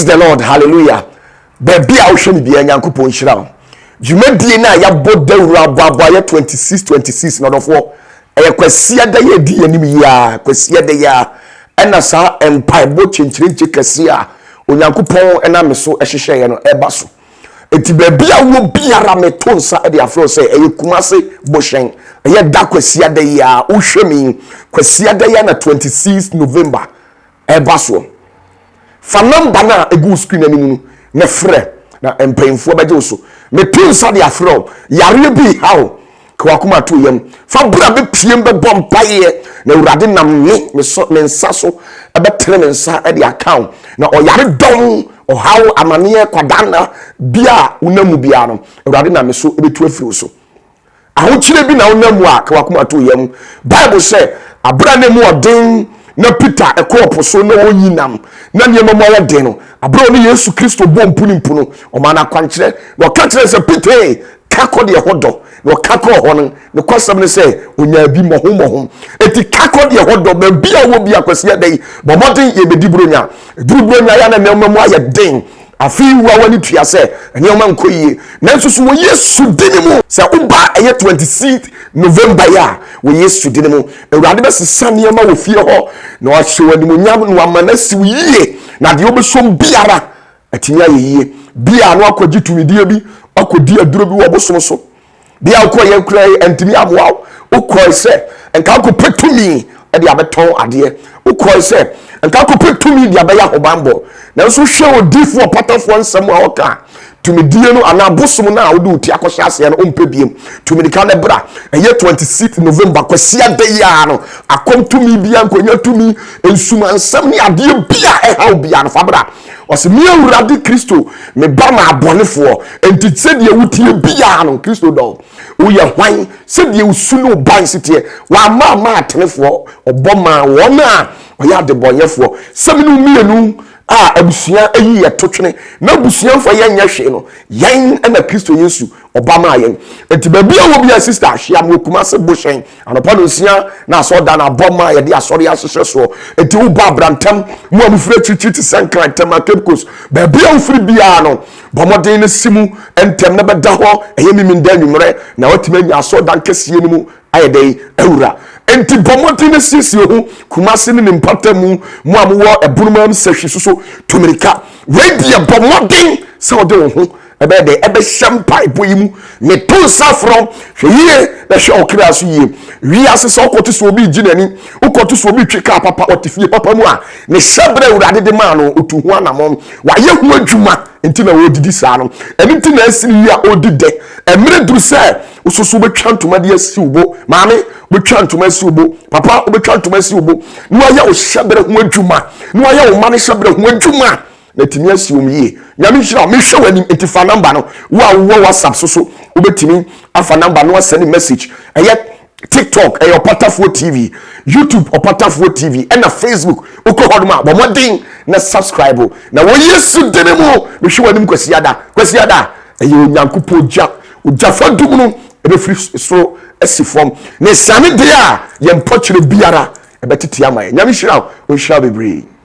Praise the Lord, hallelujah. Baabi a wohwɛ me biara, Nyankopɔn nhyira wo. Dwumadie no a yɛabɔ dawuro aboaboa yɛ 26 26 na ɔdɔfoɔ ɛyɛ Kwasiada yɛ adi yɛn anim yi ara, Kwasiada yi ara ɛna saa mpaebɔ kyenkyerenkye kɛseɛ a Onyankopɔn ɛnam me so ɛhyehyɛeɛ no ɛba so. Enti baabi a wowɔ biara meto nsa de afrɛ wo sɛ ɛyɛ Kumase Bohyɛn ɛyɛ da Kwasiada yi ara wohwɛ me yi Kwasiada yi ara na 26 November ɛreba soɔ. Fa nɔmba no a ɛgu wo screen anim no na frɛ na mpanyinfoɔ bɛgye wo so. Meto nsa de afrɛ wo. Yareɛ bi reha wo, ka w'akoma to yam. Fa bra bɛpiem bɛbɔ mpaeɛ na Awurade nam me, me so, me nsa so ɛbɛtene me nsa de aka wo. Na ɔyare dɔm, ɔhaw, amaneɛ, kwadanna bi a wonam mu biara no, Awurade nam me so bɛtu afiri wo so. Ahokyerɛ bi na wonam mu a, ka w'akoma to wo yam. Bible sɛ, bere a na emu ɔden na Peter kɔɔ po so na ɔreyi nam na nneɛma mu ayɛ den no, bere a ɔne Yesu Kristo bɔɔ mpunimpu no, ɔmaa no akwankyerɛ na ɔka kyerɛɛ sɛ, Peter, ka kɔ deɛ ɛhɔ dɔ. Na ɔka kɔɔ hɔ no, nokwasɛm ne sɛ, ɔnyaa bi mmɔho mmɔho. Enti ka kɔ deɛ ɛhɔ dɔ, baabi a wowɔ biara, Kwasi ɛda yi, bɔ mmɔden yɛbɛdi Buronya. Ɛduru Buronya yɛ a na nneɛma mu ayɛ den. Afei wo a w'ani tua sɛ nneɛma nkɔ yie, nanso so wɔ Yesu din mu. Sɛ woba ɛyɛ 26 November yi a, wɔ Yesu din mu, Awurade bɛsesa nneɛma wɔ fie hɔ, na wahyɛ wo animuonyam, na wama no asi wo yie, na deɛ wobɛsom biara atumi ayɛ yie. Bia na wakɔgye tumidie bi, wakɔdi aduro bi wɔ bosom so. Bia wokɔ yɛ kura yi antumi amoa wo. Wokɔe sɛ nka wokɔpɛ tumi de abɛtɔn adeɛ. Wokɔe sɛ nka wokɔpɛ tumi de abɛyɛ ahobanbɔ. Nanso hwɛ odiifoɔ ɔpatafoɔ nsɛm a ɔka a, tumidie no anaa bosom no a wode wo ti akɔhyɛ aseɛ no wompɛ biem. Tumidika no bra. Ɛyɛ 26 November Kwasiada yi ara no, akɔm tumi biara, nkonya tumi, nsumansɛm ne adeɛ bi a ɛhaw biara no fa bra. Ɔse, Me Awurade Kristo, me ba ma abɔnefoɔ, enti sɛdeɛ woteɛ biara no, Kristo dɔ wo. Woyɛ hwan? Sɛdeɛ wo su ne wo ban si teɛ. Wamma amma atenefoɔ, ɔbɔ maa wɔn a wɔyɛ adebɔnyɛfoɔ. Sɛ me ne wo mmienu a abusua ayi yɛ to twene, na abusua mfa yɛn nyɛ hwee no, yɛn na Kristo Yesu ɔba maa yɛn. Enti baabi a wɔ biara, sister, hyia me wɔ Kumase Bohyɛn. Anɔpa nonsia na asɔredan no abɔ ma yɛde asɔre ahyehyɛ soɔ. Enti wobɔ abra ntɛm. Mo a mofiri akyirikyiri te sɛ Nkran, Tema, Cape Coast, baabi a wofiri biara no, bɔ mmɔden na si mu ntɛm na bɛda hɔ. Ɛyɛ Memeneda anwummerɛ na woatumi anya asɔredan kɛseɛ no mu ayɛ dɛn awura. Enti bɔ mmɔden na siesie ho. Kumasi ne ne mpɔtam, mo a mowɔ Ɛbonomam, Sahwi so, tu mmirika. Wei deɛ bɔ mmɔden sɛ wode wo ho Ɛbɛyɛ dɛ ɛbɛhyɛ mpaebɔ yi mu. Meto nsa frɛ wo, hwɛ yie na hwɛ wo kra so yie. Wiase sɛ wokɔto sɛ obi regye n'ani, wokɔto sɛ obi retwe kaa papa, ɔte fie papa mu a, ne hyɛberɛ a Awurade de maa no, ɔtu ho anammɔn. Wayɛ ho adwuma nti na ɔredidi saa no. Ɛno nti na asi no yie a ɔredi dɛ. Mmerɛ duru sɛ wo nso so wobɛtwa ntoma de asi wo bo. Maame, wobɛtwa ntoma asi wo bo. Papa, wobɛtwa ntoma asi wo bo. Na wayɛ wo hyɛberɛ ho adwuma. Na wayɛ wo mma no hyɛberɛ ho adwuma. Na atumi asi wɔn yie. Nyame nhyira wo. Mehwɛ w'anim nti fa number no. Wo a wowɔ WhatsApp so so wobɛtumi afa number no asɛne message. Ɛyɛ TikTok ɛyɛ Ɔpatafoɔ TV, YouTube Ɔpatafoɔ TV ɛna Facebook. Wokɔ hɔ nom a bɔ mmɔden na subscribe. Na wɔ Yesu dini mu mehwɛ w'anim Kwasiada. Kwasiada ɛyɛ Onyankopɔn gya. Ogya fadum no ɛbɛfiri soro asi fam. Na ɛsiane deɛ a yɛn mpɔkyerɛ biara ɛbɛtete ama yɛn. Nyame nhyira wo. Ɔnhyira wo bebree.